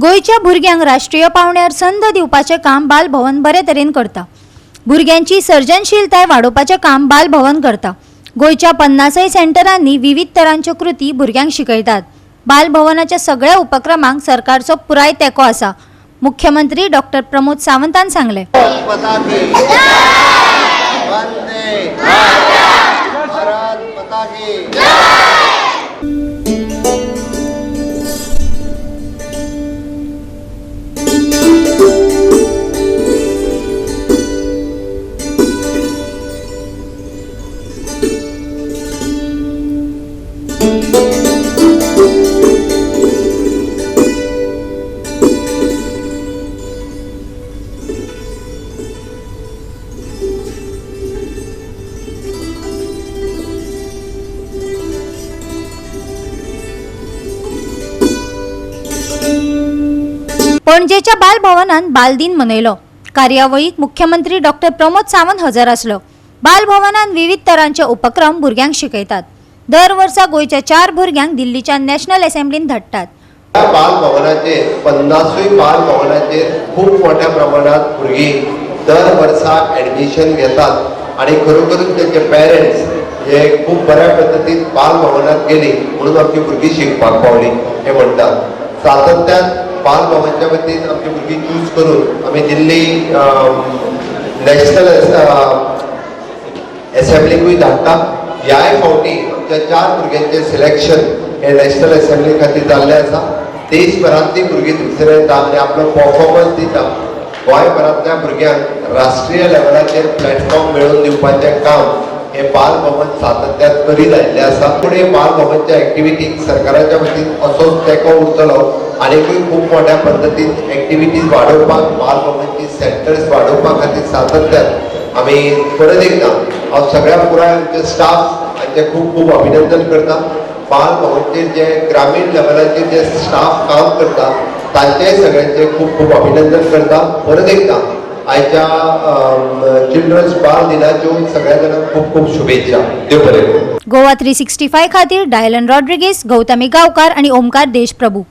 गोंयच्या भुरग्यांक राष्ट्रीय पांवड्यार संद दिवपाचें काम बालभवन बरे तरेन करता. भुरग्यांची सर्जनशीलताय वाडोवपाचें काम बालभवन करता. गोंयच्या 50य सेंटरांनी विविध तरांच्यो कृती भुरग्यांक शिकयतात. बालभवनाच्या सगळ्या उपक्रमांक सरकारचो पुराय तेंको आसा, मुख्यमंत्री डॉक्टर प्रमोद सावंतान सांगलें. माता की वंदे भारत माता की. पणजेच्या बालभवनान बालदीन मनयलो. कार्यावळीक मुख्यमंत्री डॉक्टर प्रमोद सावंत हजर आसलो. बालभवनान विविध तरांचे उपक्रम भुरग्यांक शिकयतात. दर वर्सा गोंयच्या चार भुरग्यांक दिल्लीच्या नॅशनल असेंब्लीन धाडटात. ह्या बालभवनाचेर, 50ूय बालभवनाचेर खूब मोठ्या प्रमाणात भुरगीं दर वर्सा ॲडमिशन घेतात आणि खरोखरूच तेंचे पेरंट्स हे खूब बऱ्या पद्दतीन बालभवनात गेली म्हणून आमची भुरगीं शिकपाक पावली हे म्हणटात. सातत्यान बालभवनच्या वतीन आमची भुरगीं चूज करून आमी दिल्ली नॅशनल एसेंब्लीकूय धाडटा. ह्याय फावटी आमच्या चार भुरग्यांचें सिलेक्शन हे नॅशनल एसेंब्ली खातीर जाल्लें आसा. देशभरांतलीं भुरगीं थंयसर येता आनी आपलो परफॉर्मन्स दिता. गोंयभरांतल्या भुरग्यांक राष्ट्रीय लेवलाचेर प्लॅटफॉर्म मेळोवन दिवपाचें काम हें बालभवन सातत्यान करीत आयिल्लें आसा. फुडें बालभवनच्या एक्टिविटीक सरकाराच्या वतीन असोच तेंको उरतलो. आनीकूय खूब मोठ्या पद्दतीन एक्टिविटीज वाडोवपाक, बालभवनची सेंटर्स वाडोवपा खातीर सातत्यान आमी परत एकदां हांव सगळ्या पुराय आमचे स्टाफ हांचें खूब खूब अभिनंदन करता. बालभवनचेर जे ग्रामीण लेवलाचेर जे स्टाफ काम करता, तांचेय सगळ्यांचें खूब खूब अभिनंदन करता. परत एकदां आयच्या चिल्ड्रन्स बाल दिनाच्यो सगळ्या जाणांक खूब खूब शुभेच्छा. देव बरें करूं. गोवा 365 खातीर डायलन रॉड्रिगीस, गौतमी गांवकार आणि ओमकार देशप्रभू.